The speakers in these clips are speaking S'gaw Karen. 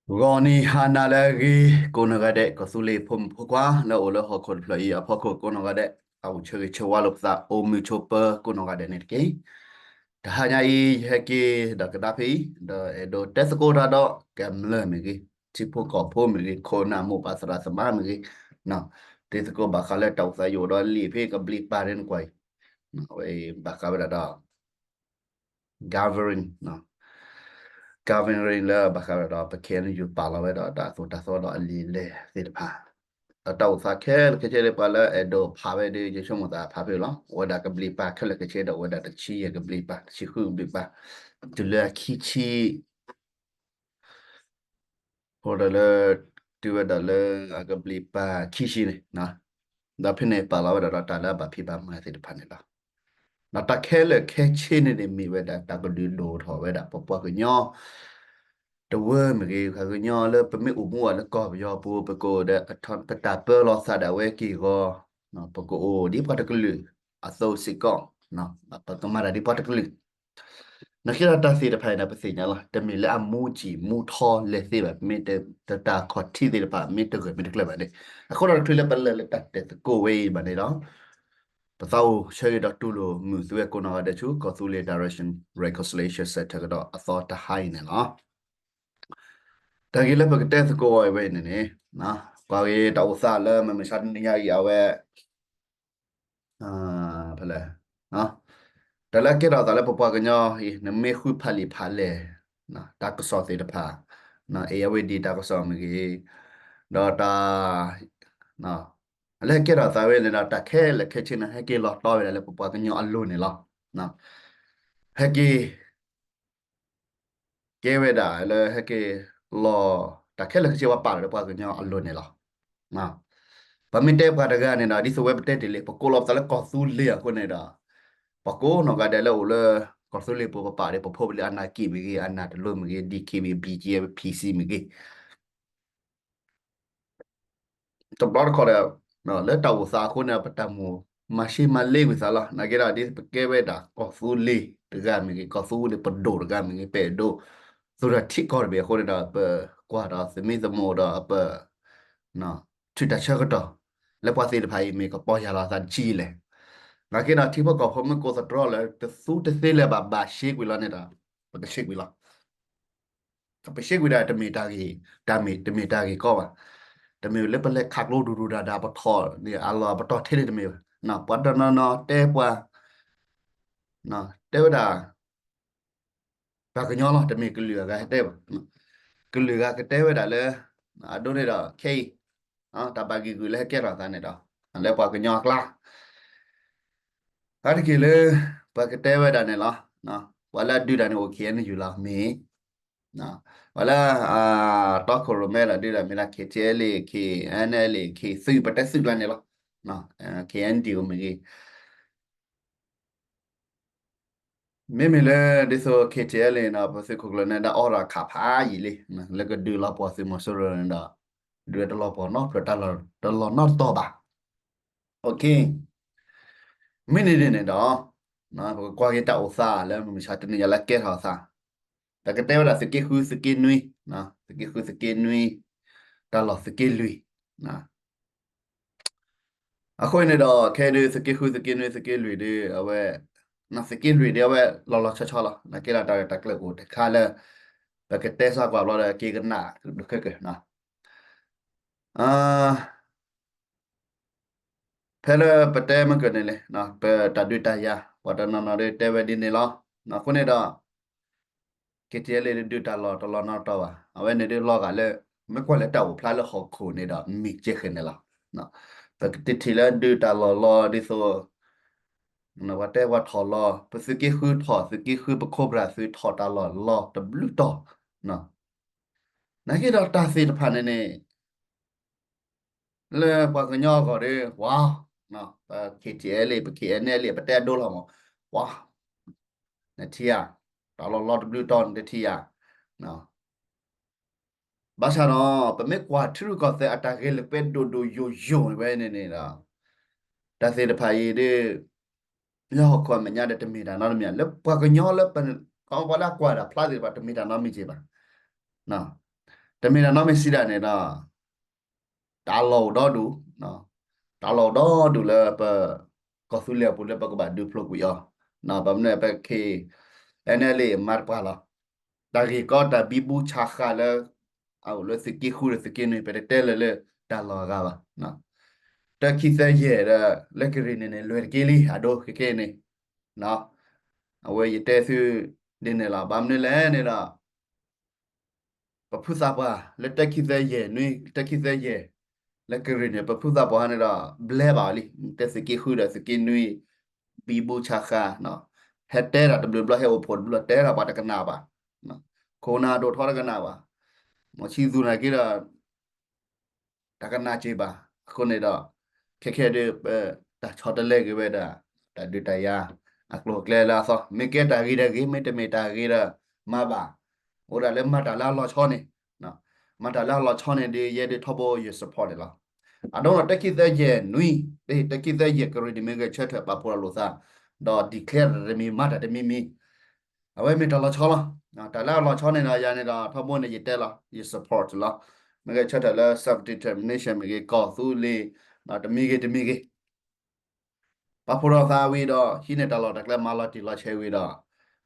ဂီၤနံၤဟါနၤလၢအဂ့ၤ ကိးနီၢ်ဂၤဒဲး ကီၢ်သူလ့ၤဖိမုၣ်ဖိခွါလၢအအိၣ်လၢဟီၣ်ခိၣ်တဖျၢၣ်အံၤအဖီခိၣ်ကိးနီၢ်ဂၤဒဲး အအိၣ်ဆၢဂ့ၤဆၢဝါလိာ်ပသး အိၣ်မုာ်ဆိးပၢၤကိးနီၢ်ဂၤဒဲးန့ၣ်တက့ၢ်. တဟါညါအံၤ ယဟဲက့ၤဒီးကဒါဖဲအံၤ ဒီးအဲၣ်ဒိးတဲသကိးတၢ်ဒီးကမျၢၢ်မ့ၢ်ဂ့ၤ, ထံဖိကီၢ်ဖိမ့ၢ်ဂ့ၤ, ခိၣ်နၢ်မိၢ်ပၢ်သရၣ်သမါမ့ၢ်ဂ့ၤ, တဲသကိးဘၣ်ဃးလၢတၢ်အိၣ်သးယိာ်ဒီးလံာ်ဖဲကဘျံးပၤန့ၣ်ကွၢ်အံၤ, အဝဲအံၤဘၣ်ဃးဝဲဒၣ်ဒီး governing, governing လၢဘၣ်ဃးဝဲဒၣ်ဒီး ပ K N U ပာ်လီၤဝဲဒီးတၢ်သိၣ်တၢ်သီဒီးအလံာ်လဲၢ်သ့ၣ်တဖၣ်, ဒီးတၢ်အိၣ်သးခဲလၢာ်ခဲဆ့လၢပှၤလၢအဲၣ်ဒိးဖးဝဲဒီး ယဆိကမိၣ်သးဖးဖဲလီၤ. အိၣ်ဝဲဒၣ်ကဘျံးပၤခဲလၢာ်ခဲဆ့ဒီး အိၣ်ဝဲဒၣ်တဆံယဲၢ်ကဘျံးပၤ, တဆံဃုကဘျံးပၤ, တုၤလၢအခံဆံ အိၣ်ဒီးလၢ တုၤဝဲဒၣ်လၢအကဘျံးပၤခံဆံန့ၣ်, ဒီးဖဲန့ၣ်ပာ်လီၤဝဲဒၣ်ဒီးတၢ်လၢအဘၣ်ဖံးဘၣ်မၤသ့ၣ်တဖၣ်န့ၣ်လီၤ. ဒီးတၢ်ခဲလၢာ်ခဲဆ့န့ၣ်န့ၣ် မ့ၢ်ဝဲဒၣ်တၢ်ကဒုးဒိၣ်ထီၣ်ဝဲဒၣ်ပပှၤကညီ တဝၢမ့ၢ်ဂ့ၤ, ပှၤကညီလၢပမ့ၢ်အိၣ်မူအီၤလၢကီၢ်ပယီၤပူၤ ပကအိၣ်ဒီး ပတၢ်ပၢလီၤသးဒၣ်ဝဲက့ၢ်ဂီၤ, ပကအိၣ်ဒ်ပှၤတကလုာ်အသိးစ့ၢ်ကီး, ပကမၤတၢ်ဒ်ပှၤတကလုာ် နာ်က့ဒီးတၢ်သ့ၣ်တဖၣ်အံၤန့ၣ် ပသ့ၣ်ညါလီၤ. တမ့ၢ်လၢအမူကံၢ်မူထီလဲၤသ့ဘၣ်, မ့ၢ်တၢ်ခီၣ်ထံးသ့ၣ်တဖၣ် မ့ၢ်တဂၢၢ်မ့ၢ်တကျၢၤဘၣ်န့ၣ်, အဃိဒီးတချုးလၢပလဲၤလၢတၢ်တဲသကိးဝဲအံၤဘၣ်န့ၣ်ဒီး ပသးအိၣ်ဆၢဂ့ၤဒီးတူၢ်လိာ်မုာ်သုဝဲကိးနီၢ်ဂၤဒဲးဆူ ကီၢ်သူလ့ၤ Direction Reconciliation Center ကဒီးအသီတဟါအံၤန့ၣ်လီၤ. တၢ်ဂ့ၢ်လၢပကတဲသကိးအီၤဝဲအံၤန့ၣ်န့ၣ်, ပှၤဂ့ၤတၢ်အိၣ်သးလၢမုၢ်မဆါတနံၤညါအံၤ အဝဲ ဖဲလဲၣ်, တၢ်လၢကဲထီၣ်သးလၢပပှၤကညီအံၤ နမ့ၢ်ဃုဖးလံာ်ဖးလဲၣ် တၢ်ကစီၣ်သ့ၣ်တဖၣ်, အ့ၣ် အဝဲဒံးတၢ်ကစီၣ်မ့ၢ်ဂ့ၤ, ဒီးတၢ် လၢကဲထီၣ်သးဝဲန့ၣ်ဒီး တၢ်ခဲလၢာ်ခဲဆ့န့ၣ် ဟဲက့ၤလီၤတီဝဲဒၣ်လၢပပှၤကညီအလိၤန့ၣ်လီၤ. ဟဲက့ၤ ကဲဝဲဒၣ်လၢဟဲက့ၤလီၤ တၢ်ခဲလၢာ်ခဲဆ့ဝဲပာ်လီၤလၢပှၤကညီအလိၤန့ၣ်လီၤ. ပမ့ၢ်တဲပှၤတဂၤန့ၣ်ဒီး ဒ်သိးဝဲပတဲတ့ၢ်လံ ပကိးလီၤပသးလၢကီၢ်သူလ့ၤအဃိန့ၣ်ဒီး ပကိးနီၢ်ဂၤဒဲးလၢအိၣ်လၢ ကီၢ်သူလ့ၤပူၤ ပပာ်ဒီး ပဖိပလံၤ အနၢ်က့ၣ်မ့ၢ်ဂ့ၤ, အနၢ်တလိမ့ၢ်ဂ့ၤ, D K B B G F P C မ့ၢ်ဂ့ၤ တဘျီတခီၣ်ဒီး လၢတၢ်အိၣ်သးအဃိန့ၣ်ဒီး ပတၢ်မိၣ်မၤရှဲမၤလ့ကွံာ်သးလီၤ. နာ်က့ဒီး ဒ်ပကဲဝဲဒၣ်ကီၢ်သူလ့ၤတဂၤမ့ၢ်ဂ့ၤ, ကီၢ်သူလ့ၤပဒိၣ်တဂၤမ့ၢ်ဂ့ၤ, ပအဲၣ်ဒိး သူၣ်ထီၣ်ထံကီၢ်တဘ့ၣ်အဃိန့ၣ်ဒီး ပကွၢ်ဒီးသမံသမိးဒီးပ ထုးတၢ်ဆၢကတီၢ် လၢပှၤသ့ၣ်တဖၣ်အံၤမ့ၢ်ကပီၢ်ယၢ်လီၤသးတဆံလဲၣ်. နာ်က့ဒီး ထံဖိကီၢ်ဖိမ့ၢ်ကိးသတြီလၢ တသူတသ့လၢၤဘၣ် ဘၣ်ရှဲကွံာ်လီၤန့ၣ်ဒီး ပကရှဲကွံာ်လီၤ. ပရှဲကွံာ်ဒၣ်တမ့ၢ်တၢ်ဂ့ၢ်, တၢ်မ့ၢ်, တမ့ၢ်တၢ်ဂ့ၢ်ကီဘၣ်. တမ့ၢ်လၢပလဲၤခးကျိဒူၣ်ဒူၣ်ဒၣ်ဒၣ် ပထီၣ်န့ၣ်အလီၢ်ပတီၢ်ထဲန့ၣ်တမ့ၢ်ဘၣ်. ပှၤတနီၤနီၤတဲပှၤ, တဲဝဲဒၣ် ပှၤကညီလီၤ, တမ့ၢ်ကလုာ်အဂၤဟဲတဲဘၣ်. ကလုာ်ဂၤကတဲဝဲဒၣ်လၢ အဒိန့ၣ်ဒီး ခဲအံၤ တၢ်ဘၣ်ဂံာ်ဂုာ်လၢဟဲကဲထီၣ်သးန့ၣ်ဒီး လၢပှၤကညီအကျါ အါတက့ၢ်လၢ ပှၤကတဲဝဲဒၣ်န့ၣ်လီၤ. ပှၤလၢအဒုးတၢ်န့ၣ်အိၣ် K N U လီၤမ့ၢ်, ပှၤလၢ တီခိၣ်ရိၣ်မဲလီၤဒုးတၢ်မ့ၢ်လၢ K T L A, K N L A, K သုး ပတဲသုးကျါန့ၣ်လီၤ. K N D O မ့ၢ်ဂ့ၤ မ့မ့ၢ်လၢဒ်သိး K T L A န့ၣ် ပသုးခိၣ်ကျၢၢ်န့ၣ် ဒၣ်အီရၣ်ခးဖးယံာ်လံ လၢကဒုးလီၤပှီၢ်သုးမီၤစိရိၤန့ၣ်ဒီး ဒုးတလီၤပှီၢ်နီတဖျၢၣ် တလီၤနီတတီၤဘၣ်. မ့ၢ်န့ၣ်န့ၣ်ဒီး ပကကွၢ်က့ၤတၢ်အိၣ်သးလၢမုၢ်မဆါတနံၤညါလၢကဲထီၣ်သး တၢ်ကတဲဝဲဒၣ်သုးက့ဃုသုးက့နွံ, သုးက့ဃုသုးက့နွံ, တၢ်လီၢ်သုးက့လွံၢ် အဃိန့ၣ်ဒီး ခဲဒုးသုးက့ဃုသုးက့နွံသုးက့လွံၢ်ဒုး အဝဲ သုးက့လွံၢ်ဒုး အဝဲလီၤလီၤဆီဆီလီၤ. နာ်က့ဒီးတၢ်ရဲၣ်တၢ်ကျဲၤအိၣ်တခါလၢ ပကတဲစ့ၢ်ကွၢ်ဘျီဒီး က့ၤကနၣ်ဒိၣ်ခဲကၢၢ် ဖဲလၢပတဲမ့ၢ်ကၢၢ်န့ၣ်လဲၣ် ပတၢ်ဒုးတၢ်ယၤ ပှၤတနီၤနီၤဒုးတဲဝဲဒ်န့ၣ်လီၤ. အဃိန့ၣ်ဒီး K T L A ဒုးတၢ်လီၢ်တလီၢ်နီတတီၤဘၣ်. အဝဲန့ၣ်ဒုးလီၤဂာ်လၢ မ့ၢ်ကွၢ်လၢတၢ်အိၣ်ဖျါလၢဟီၣ်ခိၣ်န့ၣ်ဒီး မ့ၢ်ကဲဃဲၤန့ၣ်လီၤ. ပကတထံၣ်လၢဒုးတၢ်လီၢ်လီၤဒ်သိး ပှၤတဲပှၤထီၣ်လီၤ ပသုးက့ဃုထီၣ် သုးက့ဃုပခိၣ်ပနၢ်သုးထီၣ်တၢ်လီၢ်လီၤတဘျုးတီၤ နာ်က့ဒီးတၢ်သ့ၣ်တဖၣ်န့ၣ်န့ၣ် လၢပှၤကညီအဂီၢ်ဒီး ဝါ ပ K T L A ပ K N L A ပတဲအဒိလီၤမး ဝါ နထံၣ်ဧါ တၢ်လီၢ်လီၤတဘျုးတီၤနတထံၣ်ဧါ ဘၣ်ဆၣ်ဒီး ပမ့ၢ်ကွၢ်ထံရူၢ်ကီၢ်သဲးအတၢ်ဂဲၤလိာ်ကွဲဒိၣ်ဒိၣ်ယိာ်ယိာ်ဝဲန့ၣ်န့ၣ်ဒီး တၢ်သ့ၣ်တဖၣ်အံၤဒီး လၢဟီၣ်ခိၣ်အမဲာ်ညါဒီးတမ့ၢ်တၢ်နီတမံၤ လၢပှၤကညီလၢပ ကီပှၤလၢအကွၢ်တၢ်ဖျါသ့ၣ်တဖၣ် တမ့ၢ်တၢ်နီတမံၤက့ၤဘၣ်. တမ့ၢ်တၢ်နီတမံၤစံးဒၣ်န့ၣ်ဒီး တၢ်လီၢ်အိၣ်ဒီဒူၣ်, တၢ်လီၢ်အိၣ်ဒီဒူၣ်လၢပ ကီၢ်သူလ့ၤအပူၤလၢပကဘၣ်ဒုးဖျိးကွံာ်အီၤ, ဘၣ်မနုၤ ပ ခ့ၣ်အဲၣ်လ်အ့ၣ် မၤတပှၢ်လီၤ. တၢ်ဂ့ၢ်ကီတၢ်ဘံဘူဆးဃာ်လၢ အအိၣ်လၢသုးက့ဃုဒီးသုးက့နွံ ပတတဲလၢလၢတၢ်လီၢ်အဂၤဘၣ်. တၢ်ခံသၢယဲၢ်ဒီး လၢကရ့ၣ်နံၣ်န့ၣ် လွဲၢ်တက့ၢ်လံ အဒိ ခဲကနံၣ်အံၤန့ၣ်, အဝဲယတဲသုဒ်န့ၣ်လီၤ. ဘၣ်မနုၤလဲၣ်န့ၣ်ဒီး ပဖုသးပှၢ်လၢတၢ်ခံသၢယဲၢ်နွံ တၢ်ခံသၢယဲၢ် လၢကရ့ၣ်နံၣ်န့ၣ် ပဖုသးပှၢ်န့ၣ်ဒီး ဘျဲဘၣ်လံ, တဲသုးက့ဃုဒီးသုးက့နွံ ဘံဘူဆးဃာ်, ဟဲတဲတၢ်တဘျုးဘျီ ဟဲအိၣ်ဖှိၣ်တဘျီ တဲတၢ်ပှၤတကနၣ်ဘၣ်, ခိၣ်နၢ်ဒိၣ်ထီတကနၣ်ဘၣ်, မ့ၢ်ဆံးသူၣ်နာ်က့ဒီး တၢ်ကနၣ်စ့ၢ်ဘၣ်. အဃိန့ၣ်ဒီး ခဲခဲဒ် ပတၢ်ဆီတလဲက့ၤဝဲဒၣ် တၢ်ဒုးတၢ်ယၤ အကျိၤအကျဲလၢအသီ, မ့ၢ်ကဲတၢ်ဂ့ၤဒီးဂ့ၤ, မ့တမ့ၢ်တၢ်ဂ့ၤဒီးမၤဘၣ်. အိၣ်ဒၣ်လၢမၤတၢ်လၢအလီၤဆီန့ၣ်, မၤတၢ်လၢအလီၤဆီန့ၣ်ဒီး ယဲဒၣ်ထီဘိယ support န့ၣ်လီၤ. အဒိဒီးတၢ်ခံသၢယဲၢ်နွံ, တၢ်ခံသၢယဲၢ်ကရ့ၣ်နံၣ်မ့ၢ်ဂဲၤဆၢထၢၣ်ပာ်ဖှိၣ်ထီၣ်လိာ်သး, ဒီး declare တၢ်တမံၤ မၤတၢ်တမံၤမံၤ အဝဲမ့ၢ်တၢ်လီၤဆီလီၤ. တၢ်လၢအလီၤဆီန့ၣ်ဒီး ယၤန့ၣ်ဒီး ထီဘိန့ၣ် ယတဲလီၤ ယ support လီၤ. မ့ၢ်ဂဲၤဆၢထၢၣ်လၢ self determination မ့ၢ်ဂ့ၤ ကီၢ်သူလ့ၤ, တမံၤဂ့ၤတမံၤဂ့ၤ ပာ်ဖှိၣ်ထီၣ်သးဝံၤဒီး ဟံးန့ၢ်တၢ်လီၢ်တၢ်ကျဲ မၤလီၤတံၢ်လီၤဆဲးဝံၤဒီး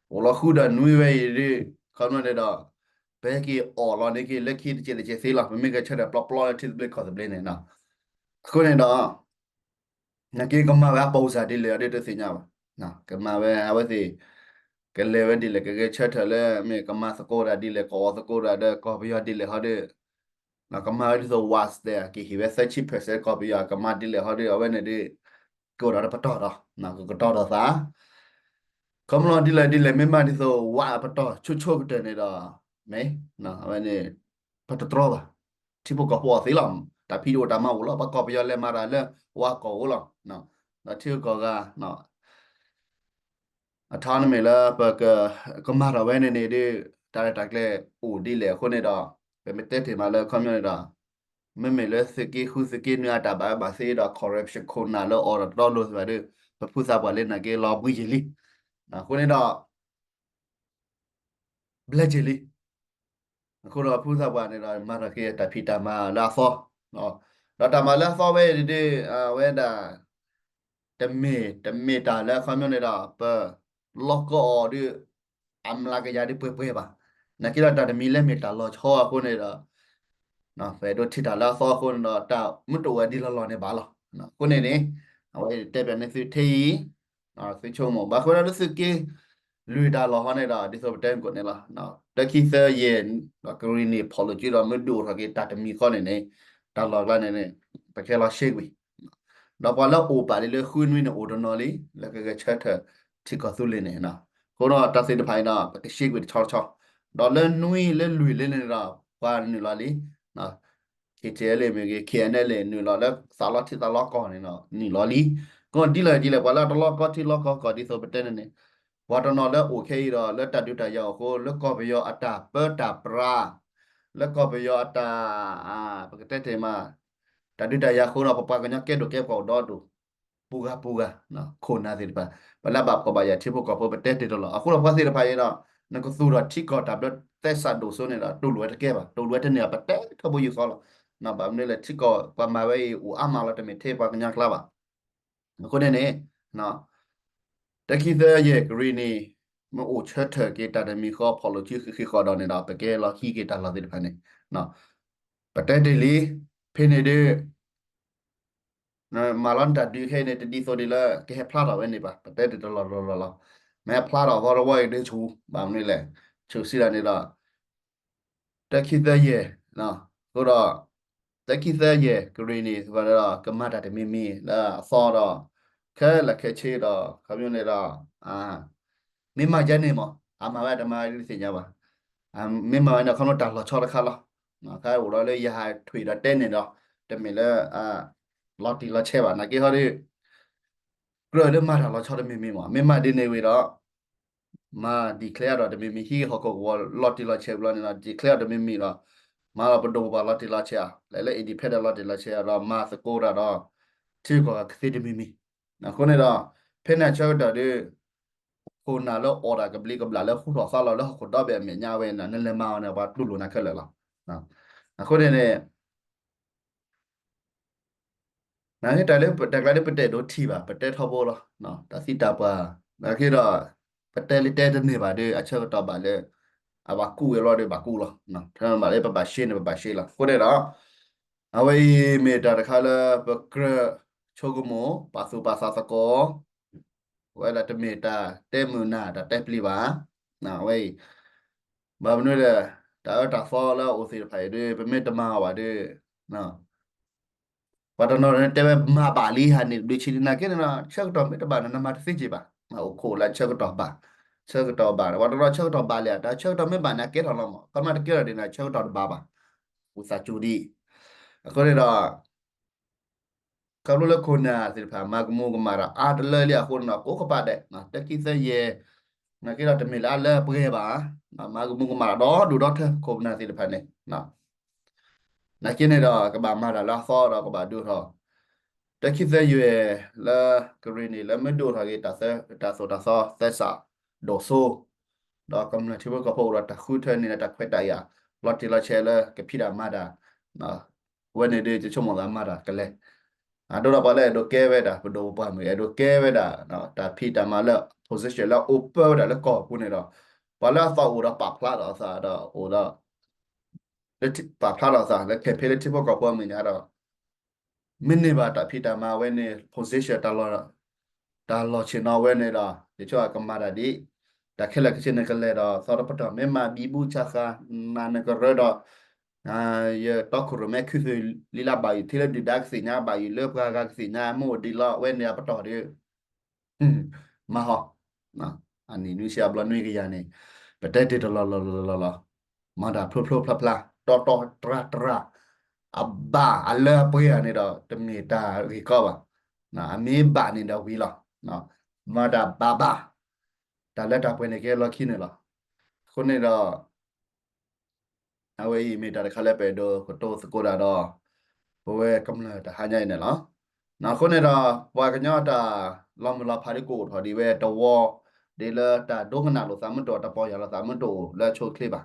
အိၣ်လီၤဃုာ်ဒီးနွံဝဲအံၤဒ် ခီဖျိန့ၣ်ဒီး ပဟဲက့ၤအီၣ်လီၤန့ၢ်က့ၤလၢခံတစဲးတစဲးသ့လီၤ. ပမ့ၢ်ဂဲၤဆၢထၢၣ်ပျီပျီလၢထံသဘျ့ကီၢ်သဘျ့န့ၣ်, အဃိန့ၣ်ဒီး နာ်က့ကမၤဝဲအပူၤစၢ်ဒ်လဲၣ်အီၤဒ်တသ့ၣ်ညါဘၣ်. ကမၤဝဲအဝဲသ့ၣ် ကလဲၤဝဲဒ်လဲၣ် ကဂဲၤဆၢထၢၣ်လၢ မ့ၢ်ကမၤသကိးတၢ်ဒ်လဲၣ် ကအီၣ်သကိးတၢ်ဒီးကီၢ်ပယီၤဒ်လဲၣ်ဟီဒီး ကမၤဝဲဒ်သိး ဝးစတဲ ကဟ့ၣ်ဝဲ သၢဆံ percent ကီၢ်ပယီၤ ကမၤဒ်လဲၣ်ဟီဒီး အဝဲန့ၣ်ဒီး ကအိၣ်ဒီးပတီၢ်ဒီး ကကတီၤဒီးသး ခီဖျိဒ်လဲၣ်ဒ်လဲၣ် မ့ၢ်မးဒ်သိးဝးအပတီၢ်ဆိဆိကတၢၢ်န့ၣ်ဒီး မ့ၢ် အဝဲန့ၣ် ပတတြီဘၣ်. ထံဖိကီၢ်ဖိအီၣ်သ့လီၤ. တၢ်ဖံးတအိၣ်တၢ်မၤအိၣ်လီၤ. ပှၤကီၢ်ပယီၤလဲၤမၤတၢ်လၢဝးကီၢ်အိၣ်လီၤ. ဒီးထံဂုၤကီၢ်ဂၤ အထါန့ၣ်မ့ၢ်လၢပက ကမၤထီၣ်ဝဲန့ၣ်န့ၣ်ဒီး တၢ်ရဲၣ်တၢ်ကျဲၤအိၣ်ဒ်လဲၣ်အဃိန့ၣ်ဒီး ပမ့ၢ်တဲတ့ၢ်မးလၢခီပညီန့ၣ်ဒီး မ့မ့ၢ်လၢသုးက့ဃုသုးက့နွံအတၢ်ဘၣ်အၢဘၣ်သီဒီး corruption ခိၣ်နၢ်လၢအီၣ်တၢ်တတီလိၤသ့ၣ်တဖၣ်ဒီး ပဖုသးပှၢ်လၢနာ်က့လီၤဘှံးယံာ်လံ. အဃိန့ၣ်ဒီး ဘျဲၣ်က့ၤလံ. အဃိဒီးဖုသးပှၢ်န့ၣ်ဒီး မၤထီၣ်က့ၤတၢ်ဖံးတၢ်မၤလၢအသီ, ဒီးတၢ်မၤလၢအသီဝဲအံၤဒ် အဝဲဒၣ် တမ့ၢ် တမ့ၢ်တၢ်လၢအခီပညီန့ၣ်ဒီး ပလီၢ်ကီအီၤဒီး အမျးကယၤဒ်ပှဲၤပှဲၤဘၣ်. နာ်က့ဒီးတၢ်တမံၤလၢမ့ၢ်တၢ်လီၤဆီအဃိန့ၣ်ဒီး ပအဲၣ်ဒိးထံၣ်တၢ်လၢအသီအဃိန့ၣ်ဒီး တၢ်မ့ၢ်တအိၣ်ဝဲဒ်လီၢ်လီၢ်န့ၣ်ဘၣ်လီၤ. အဃိန့ၣ်န့ၣ် အဝဲတဲပၠးန့ၢ်သုထဲအံၤ သုဆိကမိၣ် ဘၣ်ဃိဒီးလၢသုးက့လွံၢ်တၢ်လီၢ်ဟီန့ၣ်ဒီး ဒ်သိးပတဲကိးန့ၣ်လီၤ. တၢ်ခံသၢယဲၢ် ကရ့ၣ်နံၣ်ဖီၣ်လိာ်စုဒီး မ့ၢ်ဒုးအိၣ်ထီၣ်က့ၤတၢ်တမံၤဃီန့ၣ်န့ၣ် တၢ်လီၢ်ကျါန့ၣ်န့ၣ် ပကဟဲလီၤရှဲကွံာ် ဒီးပှၤလၢအိၣ်ပာ်လံလၢဃုနွံန့ၣ် အိၣ်တနီၤလံ လၢကဂဲၤဆၢထၢၣ်ထံကီၢ်သူလ့ၤန့ၣ်. အဃိဒီးတၢ်သ့ၣ်တဖၣ်အံၤဒီး ပကရှဲကွံာ်တဆီတဆီ, ဒီးလၢနွံလၢလွံၢ်လၢန့ၣ်ဒီး ပှၤနုာ်လီၤလံ KTLA မ့ၢ်ဂ့ၤ KNLA နုာ်လီၤလၢသးလီထံသးလီကီၢ်န့ၣ်ဒီး နုာ်လီၤလံ. ကဒ်လဲၣ်ဒ်လဲၣ် ပှၤလၢတလီၢ်ကီထံလီၢ်ကီၢ်ကီၢ်ဒ်သိးပတဲန့ၣ်န့ၣ် ပှၤတနီၤလၢအိၣ်ခဲအံၤဒီး လၢတၢ်ဒုးတၢ်ယၤအဃိ လၢကီၢ်ပယီၤအတၢ်ပၢတၢ်ပြး လၢကီၢ်ပယီၤအတၢ် ပကတဲတ့ၢ်မး တၢ်ဒုးတၢ်ယၤအဃိဒီး ပပှၤကညီကဲဒိၣ်ကဲပှၤအိၣ်ဒီဒူၣ် ပူၤဂၤပူၤဂၤ ခိၣ်နၢ်သ့ၣ်တဖၣ် ပလၢဘၣ်ဖှီၣ်ဘၣ်ယာ်ထံဖိကီၢ်ဖိ ပတဲတ့ၢ်တလီၤ. အဃိဒီးပှၤသ့ၣ်တဖၣ်အံၤဒီး နကသူၣ်ထီၣ်ထံကီၢ်တၢ်ဘျၢသဲစးဒိၣ်စိန့ၣ်ဒီး တူၢ်လိာ်ဝဲတကဲဘၣ်, တူၢ်လိာ်ဝဲတန့ၢ်ဘၣ် ပတဲထီဘိယူၢ်ဃီလီၤ. ဘၣ်မနုၤလဲၣ် ထံကီၢ်ပှၤမၤဝဲအံၤ အိၣ်အါမးလီၤ တမ့ၢ်ထဲပှၤကညီကျါဘၣ်. အဃိန့ၣ်န့ၣ် တၢ်ခံသၢယဲၢ်ကရ့ၣ်နံၣ် မ့ၢ်အိၣ်ဆၢထၢၣ်က့ၤတၢ်တမံၤဃီ ဖီၣ်လိာ်စုဃံးဃံးဃီဒီးန့ၣ်ဒီး ပကဲလီၤဟံးက့ၤတၢ်လီၢ်သ့ၣ်တဖၣ်န့ၣ် ပတဲတ့ၢ်လံ. ဖဲန့ၣ်ဒီး မၤလီၤနတၢ်ဒုးခဲအံၤန့ၣ် တဒ်သိးဒ်လၢကဟဲဖျါထီၣ်ဝဲန့ၣ်ဘၣ်, ပတဲတ့ၢ်တလီၢ်လီၢ်လီၢ်လီၤ. မ့ၢ်ဟဲဖျါထီၣ်သီတဝီအံၤဒီးဆူၣ် ဘၣ်မနုၤလဲၣ် ဆူၣ်စံးဒၣ်န့ၣ်ဒီး တၢ်ခံသၢယဲၢ် အဃိဒီး တၢ်ခံသၢယဲၢ်ကရ့ၣ်နံၣ် ကမၤတၢ်တမံၤမံၤလၢအသီဒီး ခဲလၢာ်ခဲဆ့ဒီး ခီပညီန့ၣ်ဒီး မ့ၢ်မၤယဲန့ၣ်မး အမၤဝဲတမၤဝဲဒ်သ့ၣ်ညါဘၣ်. မ့ၢ်မၤဝဲန့ၣ် ခီဖျိတၢ်လီၤဆီတခါလီၤ. ခါအိၣ်ဒီးလၢယဟးထွံၣ်ဒီးတဲန့ၣ်ဒီး တမ့ၢ်လၢ လီၤတံၢ်လီၤဆဲးဘၣ် နာ်က့ဟီဒီး ကြၢးလၢမၤတၢ်လီၤဆီတမံၤမံၤမး မ့ၢ်မၤဒ်န့ၣ်ဝံၤဒီး မၤ declare ဒီးတမံၤမံၤ ဟံးဟီၣ်ခိၣ်ကဝီၤလီၤတံၢ်လီၤဆဲးဘျီန့ၣ်ဒီး declare ဒီးတမံၤမံၤဒီး မၤလီၤပဒိၣ်ပပှၢ်လီၤတံၢ်လီၤဆဲး လဲၤလၢ independent လီၤတံၢ်လီၤဆဲးဒီး မၤသကိးတၢ်ဒီး ထံကီၢ်ကသ့တမံၤမံၤ အဃိန့ၣ်ဒီး ဖဲန့ၣ်အဆၢကတီၢ်ဒီး ခိၣ်နၢ်လၢအီၣ်တၢ်ကဘျံးကဘျၣ်လၢဟူထီၣ်သါလီၤလၢဟီၣ်ခိၣ်ဒီဘ့ၣ်အမဲာ်ညါဝဲန့ၣ် နလဲၤမၤအီၤန့ၣ် ပှၤတူၢ်လိာ်နၤခဲလၢာ်လီၤ. အဃိန့ၣ်န့ၣ် နာ်က့တၢ်လၢတၢ်ကျါလၢပတဲဒိးထံၣ်ဘၣ် ပတဲထီဘိလီၤ. တၢ်သံတၢ်ပှၢ် နာ်က့ဒီး ပတဲလၢတဲတန့ၢ်ဘၣ်ဒီး အဆၢကတီၢ်ဘၣ်လၢ အဘၣ်ကူးဝဲလီၤဒီးဘၣ်ကူးလီၤ. ဘၣ်လၢပဘၣ်ရှဲန့ၣ် ပဘၣ်ရှဲလီၤ. အဃိန့ၣ်ဒီး အဝဲအံၤမ့ၢ်တၢ်တခါလၢ ပကြၢးဆိကမိၣ် ပာ်သူၣ်ပာ်သးသကိး ဝဲဒၣ်တမ့ၢ်တၢ်တဲမုာ်နၢ် တၢ်တဲပျံၤဘၣ်. အဝဲအံၤ ဘၣ်မနုၤလဲၣ် တၢ်အၢတၢ်သီလၢအအိၣ်သ့ၣ်တဖၣ်အံၤဒီး ပမ့ၢ်တမၤအီၤဘၣ်ဒီး ပှၤတနီၤန့ၣ်တဲဝဲမၤဘၣ်လံဟးန့ၣ် ဘျုးဆံးလံနာ်က့န့ၣ်ဒီး ဆၢကတီၢ်မ့ၢ်တဘၣ်န့ၣ် နမၤတသ့က့ၤဘၣ်. အိၣ်ခိးလၢဆၢကတီၢ်ဘၣ်, ဆၢကတီၢ်ဘၣ် ပှၤတနီၤဆၢကတီၢ်ဘၣ်လံ တၢ်ဆၢကတီၢ်မ့ၢ်ဘၣ်န့ၣ် အကဲထီၣ်လီၤမး, ခီမ့ၢ်တကဲထီၣ်ဒ်န့ၣ် ဆၢကတီၢ်တဘၣ်ဘၣ်. အိၣ်သးစူၤဒံး. အဃိန့ၣ်ဒီး ခီဖျိလၢခိၣ်နၢ်သ့ၣ်တဖၣ် မၤကမူၤကမၣ်တၢ်အါတလၢလံအဃိန့ၣ်ဒီး ကိးကပၤဒဲး တၢခံသၢယဲၢ် နာ်က့ဒီးတမ့ၢ်လၢအလၢအပှဲၤဘၣ်, မၤကမူၤကမၣ်တၢ်ဒီဒူၣ်ဒီထၢ ခိၣ်နၢ်သ့ၣ်တဖၣ်န့ၣ် နာ်က့န့ၣ်ဒီး ကဘၣ်မၤတၢ်လၢအသီဒီးကဘၣ်ဒုးအိၣ်ထီၣ် တၢခံသၢယဲၢ်လၢကရ့ၣ်နံၣ်လၢမ့ၢ်ဒုးအိၣ်ထီၣ်က့ၤ တၢ်သိၣ်တၢ်သီသဲစးဒိၣ်စိ ဒီးကမျၢၢ်ထံဖိကီၢ်ဖိအိၣ်ဒီးတၢ်ဃုထၢန့ၣ်လၢတၢ်ခွဲးတၢ်ယာ် လီၤတံၢ်လီၤဆဲးလၢကဖံးတၢ်မၤတၢ် ဝဲန့ၣ်ဒုး ယဆိကမိၣ်သးမၤတၢ်ကလဲၤ အဒိဒီးပှၤလၢအဲၣ်ဒိးကဲဝဲဒၣ် ပဒိၣ်ပပှၢ်မ့ၢ် အဲၣ်ဒိးကဲဝဲဒၣ် တၢ်ဖံးတၢ်မၤလၢ position လၢအအိၣ်ပၢဝဲဒၣ်လၢကီၢ်ပူၤန့ၣ်ဒီး ပှၤလၢအသးအိၣ်ဒီးပာ်ဖျါထီၣ်အသးဒီးအိၣ်ဒီး ပာ်ဖျါထီၣ်အသးလၢ campaign လၢထံဖိကီၢ်ဖိအမဲာ်ညါဒီး မ့ၢ်န့ၢ်ဘၣ်တၢ်ဖံးတၢ်မၤဝဲန့ၣ် position တၢ်လီၢ်ဆ့ၣ်နီၤဝဲန့ၣ်ဒီး ယဆိကမိၣ်ကမၤတၢ်ဒ် တၢ်ခဲလၢာ်ခဲဆ့န့ၣ်ကလဲၤဒီး သီတပတီၢ်မ့ၢ်မၤဘံဘူဆါဃာ် နၤနကရၢဒီး ယတီခိၣ်ရိၣ်မဲခုသုးလံလၢဘၣ်ယိၣ် ထံလၢဒုၣ်ဒါကသ့ၣ်ညါ ဘၣ်ယိၣ်လၢပှၤဂၤကသ့ၣ်ညါ မ့ၢ်အိၣ်ဒံးလီၤ အဝဲန့ၣ်အပတီၢ်ဒီး မၤဟီ အနံၣ်နွံဆံအဘျီနွံကယၤန့ၣ် ပတဲတ့ၢ်တလီၢ်လီၢ်လီၢ်လီၢ်လီၢ် မၤတၢ်ဖျိဖျိဖျါဖျါ တီတီတြၢ်တြၢ် အဘၣ်အလၢအပှဲၤန့ၣ်ဒီး တမ့ၢ်တၢ်ဂ့ၢ်ကီဘၣ်. အမ့ၢ်ဘၣ်န့ၣ်ဒီးဝံၤလီၤ. မၤတၢ်ဘၣ်ဘၣ် တၢ်လၢတၢ်ပှဲၤန့ၣ်ကဲလီၢ်ခံန့ၣ်လီၤ. အဃိန့ၣ်ဒီး အဝဲအံၤမ့ၢ်တၢ်တခါလၢပအဲၣ်ဒိးကတိၤသကိးတၢ်ဒီး ပဝဲကမျၢၢ်တဟါညါအံၤန့ၣ်လီၤ. အဃိန့ၣ်ဒီး ပှၤကညီတၢ်လီၤမုၢ်လီၤဖးဒ်ကအိၣ်ထီၣ်ဒ်ဝဲတဝီ ဒ်လၢတၢ်ဒိကနၣ်လိာ်သးမုၢ်တအိၣ် တၢ်ပီၢ်ယၢ်လိာ်သးမုၢ်တအိၣ်လၢအဆိအချ့ဘၣ်.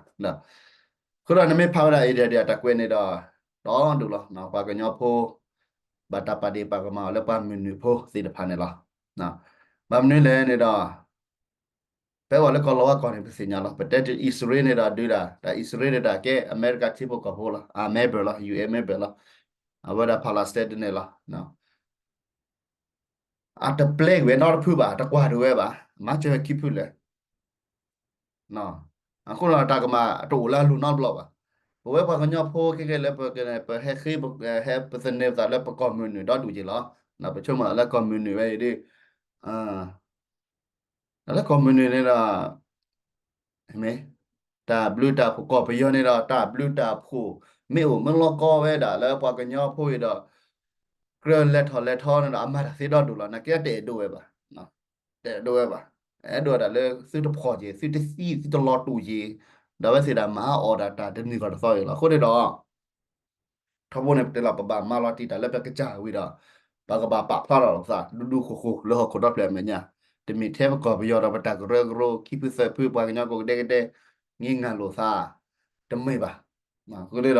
အဃိဒီးနမ့ၢ်ဖးဝဲဒၣ်အံၤဒီး တၢ်ကွဲးန့ၣ်ဒီး ဒီဒူၣ်လီၤ. ပှၤကညီဖိ ဘၣ်တၢ်ပာ်ဒ့ၣ်ပာ်ကမၣ်အီၤလၢပှၤမုၢ်နုာ်ဖိသ့ၣ်တဖၣ်န့ၣ်လီၤ. ဘၣ်မနုၤလဲၣ်န့ၣ်ဒီး ဖဲပှၤလၢကီၢ်လီၤဝဲကီၢ်န့ၣ် ပသ့ၣ်ညါလီၤ. ပတဲတ့ၢ်အံၣ်စရ့လးန့ၣ်ဒီးဒုးဒၣ် တၢ်အံၣ်စရ့လးန့ၣ်တၢ်ကဲအမဲရကၤထံဖိကီၢ်ဖိလီၤ. အ member လီၤ ယူၢ်အဲၣ် member လီၤ. အဝဲဒၣ် Palestine ဒ်န့ၣ်လီၤ. အတပျဲကွံာ်ဝဲနီတဖုဘၣ် တကွၢ်ဒိၣ်ဝဲဘၣ် မၤစၢၤဝဲခံဖုလဲၣ်. အဃိဒီးတၢ်ကမၣ်တအိၣ်လၢအလိၤနီတဘျီဘၣ်. ပဝဲပှၤကညီဖိခဲကဲလၢ ပဟဲဃ့ ဟဲပသန့ၤပသးလၢပကီၢ်မုၢ်နုာ်ဒီဒူၣ်က့ၤလီၤ. ပဆိကမိၣ်လၢကီၢ်မုၢ်နုာ်ဝဲအံၤဒီး လၢကီၢ်မုၢ်နုာ်န့ၣ်ဒီး မ့ၢ် တၢ်ဘျုးတၢ်ဖှိၣ်ကီၢ်ပယီၤန့ၣ်ဒီး တၢ်ဘျုးတၢ်ဖှိၣ် မ့ၢ်အိၣ်မ့ၢ်လီၤကီဝဲဒၣ်လၢပှၤကညီဖိအံၤဒီး ကြၢးလဲၤထီၣ်လဲၤထီန့ၣ်ဒီး အမၤတၢ်သ့ဒီဒူၣ်လီၤ. နာ်က့တအဲၣ်ဒိးဝဲဘၣ်. တအဲၣ်ဒိးဝဲဘၣ်. အဲၣ်ဒိးဝဲဒၣ်လၢသုတဖှီၣ်က့ၤ သုတသံ သုတလီၤတူာ်က့ၤ ဒီးအဝဲသ့ၣ်ဒၣ်မၤအီၣ်ဒၣ်တၢ်တနံၤဂီၢ်တသီအံၤလီၤ. အဃိန့ၣ်ဒီး ထီဘိန့ၣ် ပတဲလီၤ ပဘၣ်မၤလီၤတံၢ်တၢ်လၢပကစၢ်ဝံၤဒီး ပကဘၣ်ပာ်ဖျါထီၣ်လိာ်သး ဒူဒူဃိဃိ လၢဟီၣ်ခိၣ်ဒီဖျၢၣ်အမဲာ်ညါ, တမ့ၢ်ထဲပကီၢ်ပယီၤဒီးပတၢ်ကရၢကရိ ခံဖုသၢဖု ပှၤကညီကိးဂၤဒဲးကဒဲ ငဲငၤလိာ်သး တမ့ၢ်ဘၣ်. အဃိန့ၣ်ဒီး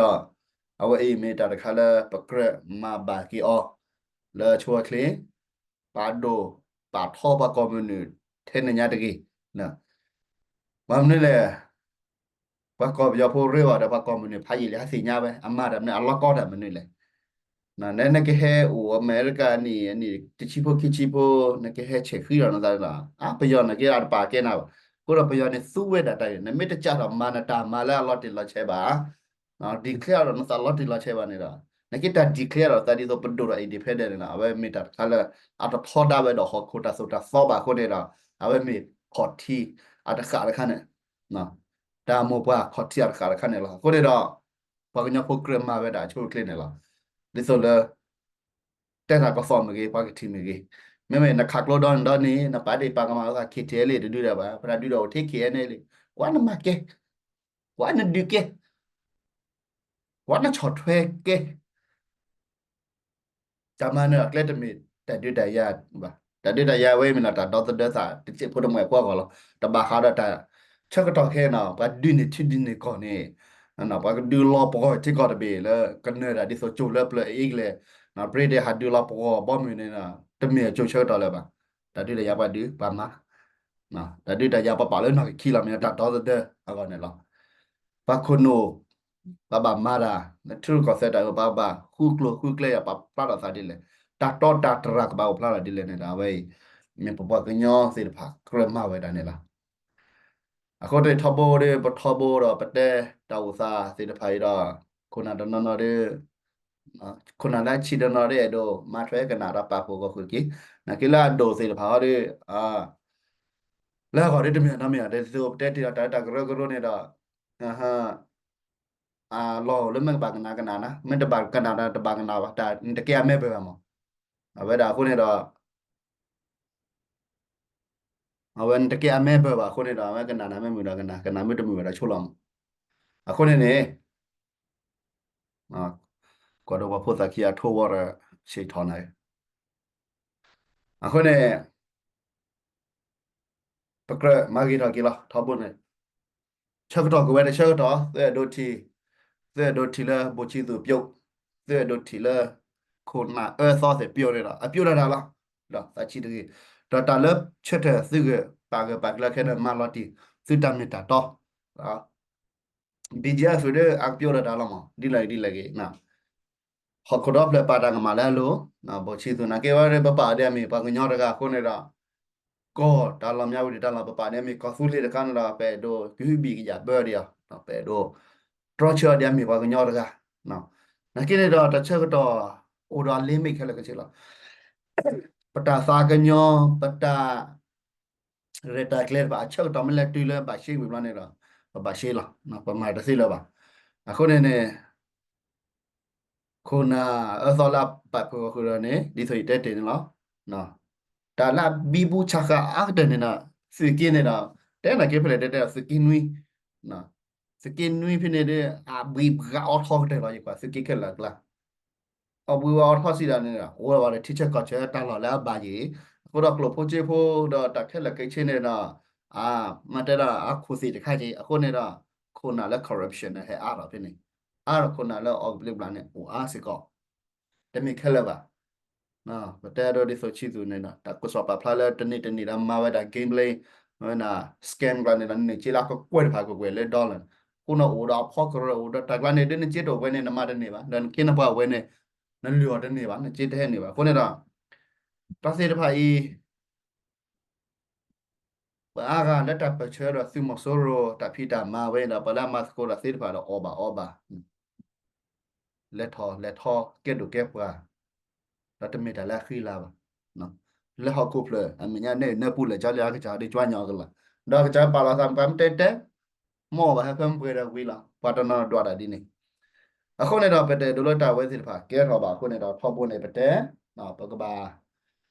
အဝဲအံၤမ့ၢ်တၢ်တခါလၢပကြၢးမၤဘၣ်က့ၤအီၤ လၢအဆိအချ့ ပာ်ဒိၣ်ပာ်ထီပှၤကီၢ်မုၢ်နုာ် ထဲန့ၣ်ညါတဂ့ၤ. ဘၣ်မနုၤလဲၣ်, ပှၤကီၢ်ပယီၤဖိရ့အီၤဒီး ပှၤကီၢ်မုၢ်နုာ်ဖးယံာ်လံ ဟးသ့ၣ်ညါဝဲ အမၤတၢ်မနုၤ အလီၢ်ကီတၢ်မနုၤလဲၣ်. နကဟဲအိၣ်အမဲရကၤနံၣ် နံၣ်တဆံဖိခံဆံဖိ နကဟဲဆဲးဃံဒီးနသးလီၤ. အါ ပယီၤနာ်က့အတပာ်ကဲနၤဘၣ်. အဃိဒီးပယီၤန့ၣ်သူဝဲဒၣ်တၢ်အံၤ နမ့ၢ်တစးထီၣ်မၤနတၢ်မၤလၢအလီၤတံၢ်လီၤဆဲးဘၣ် declare ဒီးနသးလီၤတံၢ်လီၤဆဲးဘၣ်န့ၣ်ဒီး နက့တၢ် declare ဒီးသးဒ်သိးပဒိၣ်ဒီး independent န့ၣ်လီၤ. အဝဲမ့ၢ်တၢ်တခါလၢ အတထီဒါဝဲဒီးဟီၣ်ခိၣ်တၢ်သိၣ်တၢ်သီဘၣ်အဃိန့ၣ်ဒီး အဝဲမ့ၢ်ခီၣ်ထံးအတဃၣ်တခါန့ၣ် တၢ်မိၢ်ပှၢ်ခီၣ်ထံးအတဃၣ်တခါန့ၣ်လီၤ. အဃိန့ၣ်ဒီး ပှၤကညီဖိကြၢးမၤဝဲဒၣ်အဆိအချ့န့ၣ်လီၤ. ဒ်သိးလၢ တဲတၢ်ကသီၣ်မ့ၢ်ဂ့ၤ ပှၤကထံၣ်မ့ၢ်ဂ့ၤ, မ့မ့ၢ်နခးကျိဒီနံၤဒီနံၤ နပာ်ဒ့ၣ်ပာ်ကမၣ်အသး KTLA တဒုဒၣ်ဘၣ်, ပတၢ်ဒုးဒီးအိၣ်ထဲ KNLA, ကွၢ်နမၤကဲ, ကွၢ်နဒုးကဲ, ကွၢ်နဆီၣ်ထွဲကဲ တၢ်မၤနၢၤအကျဲတမ့ၢ် တၢ်ဒုးတၢ်ယၤဘၣ်. တၢ်ဒုးတၢ်ယၤဝဲမ့ၢ်နီၤ တၢ်ဒီသဒၢသး တစဲးဖိတမှဲာ်ဖိအဂီၢ်လီၤ. တဘၣ်ဃးဒီးတၢ်ဆၢကတီၢ်ခဲအံၤနီၤ ပှၤဒုးန့ၢ်ထံဒုးန့ၢ်ကီၢ်န့ၣ် ပှၤကဒုးလီၤပဂီၢ်ထံကီၢ်တဘ့ၣ်လၢကနၢၤတၢ်ဒ်သိးကၠိလၢပျၢၤအ့ကလဲၣ်, ပြ့ဒဲးဟးဒုးလီၤပဂီၢ်ဘီမုၢ်န့ၣ် တမ့ၢ်အကၠိဆၢကတီၢ်လၢၤဘၣ်. တၢ်ဒုးတၢ်ယၤပှၤဒုးပှၤမၤ, တၢ်ဒုးတၢ်ယၤပှၤပာ်လၢနီၢ်ကခံလီၤ မ့ၢ်တၢ်ဒီသဒၢအဂီၢ်န့ၣ်လီၤ. ပှၤခိၣ်နူာ် ပှၤဘၣ်မၤတၢ် လၢထံရူၢ်ကီၢ်သဲးတၢ်အၢ ပှၤဘၣ်ဃုကျိၤဃုကျဲယၤ ပှၤဖျါထီၣ်သးဒ်လဲၣ်, တၢ်တီတၢ်တြၢ်ကဘၣ်အိၣ်ဖျါထီၣ်ဒ်လဲၣ်န့ၣ်ဒီး အဝဲအံၤ မ့ၢ်ပပှၤကညီသ့ၣ်တဖၣ်ကြၢးမၤဝဲဒၣ်န့ၣ်လီၤ. အဃိန့ၣ်ထီဘိဒီး ပထီဘိဒီး ပတဲတၢ်အိၣ်သးသ့ၣ်တဖၣ်အံၤဒီး ခိၣ်နၢ်တနီၤနီၤဒီး ခိၣ်နၢ်လၢအဆံးတနီၤဒီး အဲၣ်ဒိးမၤထွဲကနၣ်ဒီးပာ်ဖှိၣ်ကီၢ်ဃုာ်က့ၤ, နာ်က့လၢအဒိၣ်သ့ၣ်တဖၣ်ဟီဒီး လၢအဂီၢ်ဒီးတမ့ၢ်နီတမံၤ ဒ်သိးပတဲတ့ၢ်ဒီးတၢ်လၢတၢ်ကရၢကရိန့ၣ်ဒီး အလီၢ်အိၣ်လၢမ့ၢ်ကဘၣ်ကနၣ်ကနၣ်နၤ, မ့ၢ်တဘၣ်ကနၣ်ဒီးတဘၣ်ကနၣ်ဘၣ်, တကဲအမဲဘၢဘၣ်မး. အဝဲဒၣ်အဃိန့ၣ်ဒီး အဝဲနတကဲအမဲဘၢဘၣ်အဃိန့ၣ်ဒီး အဝဲကနၣ်နၤမ့ၢ်မုာ်ဒီးကနၣ်, ကနၣ်မ့ၢ်တမုာ်ဘၣ်ဒီးဆိလီၤမး. အဃိန့ၣ်န့ၣ် ကွၢ်ဒိပှၤဖိသၣ်ခံအထိဝီဒီး ဆံးထီၣ်နၤ, အဃိန့ၣ် ပကြၢးမၤဂ့ၤထီၣ်က့ၤလီၤ ထီဘိန့ၣ် ဆၢကတီၢ်ကဝဲတဆၢကတီၢ် သုအဲၣ်ဒိးထံၣ်, သုအဲၣ်ဒိးထံၣ်လၢဘိၣ်ဆံသူးပျိး, သုအဲၣ်ဒိးထံၣ်လၢ ခိၣ်နၢ်အၢသီသ့ၣ်ပျိးန့ၣ်ဒီး အပျိးဒၣ်တၢ်လီၤ. ဒီးသးဆံးတဂ့ၤ, ဒီးတၢ်လၢဆၢထၢၣ်သုဂၢၢ်ပာ်ဂၢၢ်ပာ်ကျၢၤခဲန့ၣ် မၤလီၤတံၢ်သုတၢ်မ့ၢ်တၢ်တီ ဘံၣ်ကၠံအသုးဒီး အကပျိးဒၣ်တၢ်လီၤမး ဒ်လဲၣ်ဒ်လဲၣ်ဂ့ၤ ဟီၣ်ခိၣ်ဒီဖျၢၣ်ပာ်တၢ်ကမၣ်လၢအလိၤ, ဘိၣ်ဆံသူးနာ်က့ဝဲဒီး ပပာ်အီၤဒ်အမ့ၢ်ပှၤကညီတဂၤအဃိန့ၣ်ဒီး ကီၢ်တၢ်လီၢ်မၠါဝံၤဒံးတၢ်လီၢ် ပပာ်ဒ်အမ့ၢ်ကီၢ်သူလ့ၤတခါန့ၣ်ဒီး ပအဲၣ်ဒိးကဟုဘံၣ်ကယာ်ဘၢဒံးအီၤ, ပအဲၣ်ဒိးတြီဆၢအီၤဒ်အမ့ၢ်ပှၤကညီတဂၤ. နာ်က့န့ၣ်ဒီး တၢ်ဆၢကတီၢ်အိၣ်ဒီးအ limit ခဲလၢာ်ခဲဆ့လီၤ. ပတၢ်သးကညီၤ ပတၢ် ရဲၣ်တၢ်ကျဲၤတဖၣ် အဆၢကတီၢ်မ့ၢ်လဲၤတုၤလၢဘၣ်ရှဲဝံၤဘျီန့ၣ်ဒီး ပဘၣ်ရှဲလီၤ, ပမၤတသ့လၢၤဘၣ်. အဃိန့ၣ်န့ၣ် ခိၣ်နၢ်အၢသီလၢအပာ်ဖှိၣ်ဃီၤဃုာ်ဒီးန့ၣ် ဒ်သိးယတဲတ့ၢ်န့ၣ်လီၤ. တၢ်လၢအဘံဘူဆးဃာ်အါကတၢၢ်န့ၣ်ဒီး သုးက့န့ၣ်ဒီး တဲနာ်က့ဖဲလဲၣ်တဲတဲဒီး သုးက့နွံ, သုးက့နွံဖဲန့ၣ်ဒီး အဘှံးဘှါအီထီကတၢၢ်လီၤ ယကွၢ်သုးက့ခဲလၢာ်အကျါ အီၣ်ဘှံးဝဲအီထီစံးဒ်န့ၣ်ဒီး အိၣ်ဝဲဒီးထံဆၢကီၢ်ဆၢတၢ်လီၢ်လၢအဘၣ်ယံၤ, အဃိဒီးကျိၣ်ဖိစ့ဖိဒီးတၢ်ခဲလၢာ်ခဲဆ့န့ၣ်ဒီး အမၤတဲဒၣ်အခိၣ်သ့ၣ်တခါက့ၤ အဃိန့ၣ်ဒီး ခိၣ်နၢ်လၢ corruption န့ၣ် ဟဲအါထီၣ်ဖဲန့ၣ်, အါထီၣ်ခိၣ်နၢ်လၢအီၣ်ကဘျံးဘျၣ်န့ၣ် အိၣ်အါစ့ၢ်ကီး, တမ့ၢ်ခဲလၢာ်ဘၣ်. ပတဲဒိဒ်သိးဆံသူးန့ၣ်ဒီး တၢ်ကစီၣ်ပာ်ဖျါလၢတနံၤတနံၤဒီးမၤဝဲဒၣ် gambling မၤဝဲဒၣ် scam ကျါန့ၣ်ဒီး နစ့လၢကကွဲၢ်တဖၣ်ကကွဲၢ်လၢ dollar အဃိန့ၣ်အိၣ်ဒီးအဖီကရၢအိၣ်ဒီးတၢ်ကျါန့ၣ် ဒ်နစ့တအိၣ်ဝဲန့ၣ် နမၤတန့ၢ်ဘၣ်, ဒီးနခ့နပှၤအိၣ်ဝဲန့ၣ် နလုၢ်အီၤတန့ၢ်ဘၣ်, နစ့တဟဲန့ၢ်ဘၣ်. အဃိန့ၣ်ဒီး တၢ်သ့ၣ်တဖၣ်အံၤ ပှၤအါဂၤလၢတၢ်ပၢၢ်ဆၢဒီးသုးမီၤစိရိၤ တၢ်ဖံးတၢ်မၤဝဲဒီး ပှၤလၢအမၤသကိးတၢ်သ့ၣ်တဖၣ်ဒီးအီၣ်ဘၣ်အီဘၣ်, လဲၤထီၣ်လဲၤထီ ကဲဒိၣ်ကဲပှၢ်, ဒီးတမ့ၢ်တၢ်လၢအဃံလၤဘၣ်. လၢဟီၣ်ခိၣ်ဖျၢၣ် အမဲာ်ညါန့ၣ် နၢပူၤလဲၤကၠီလံ အကစၢ်ဒ်ကွၢ်ညီအကလီၢ်, ဒီးအကစၢ်ပာ်လီၤသးမပှၤမတဲတဲ မ့ၢ်အီၣ်ဘၣ်ဟဲဖဲမပှဲၤဒီးဝံၤလီၤ ပှၤတနီၤဒွးတၢ်ဒ်န့ၣ်. အဃိန့ၣ်ဒီး ပတအဲၣ်ဒိးလၢတၢ်ဝဲသ့ၣ်တဖၣ်ကဲထီၣ်ဘၣ်အဃိန့ၣ်ဒီး ထီဘိန့ၣ် ပတဲ ပကဘၣ်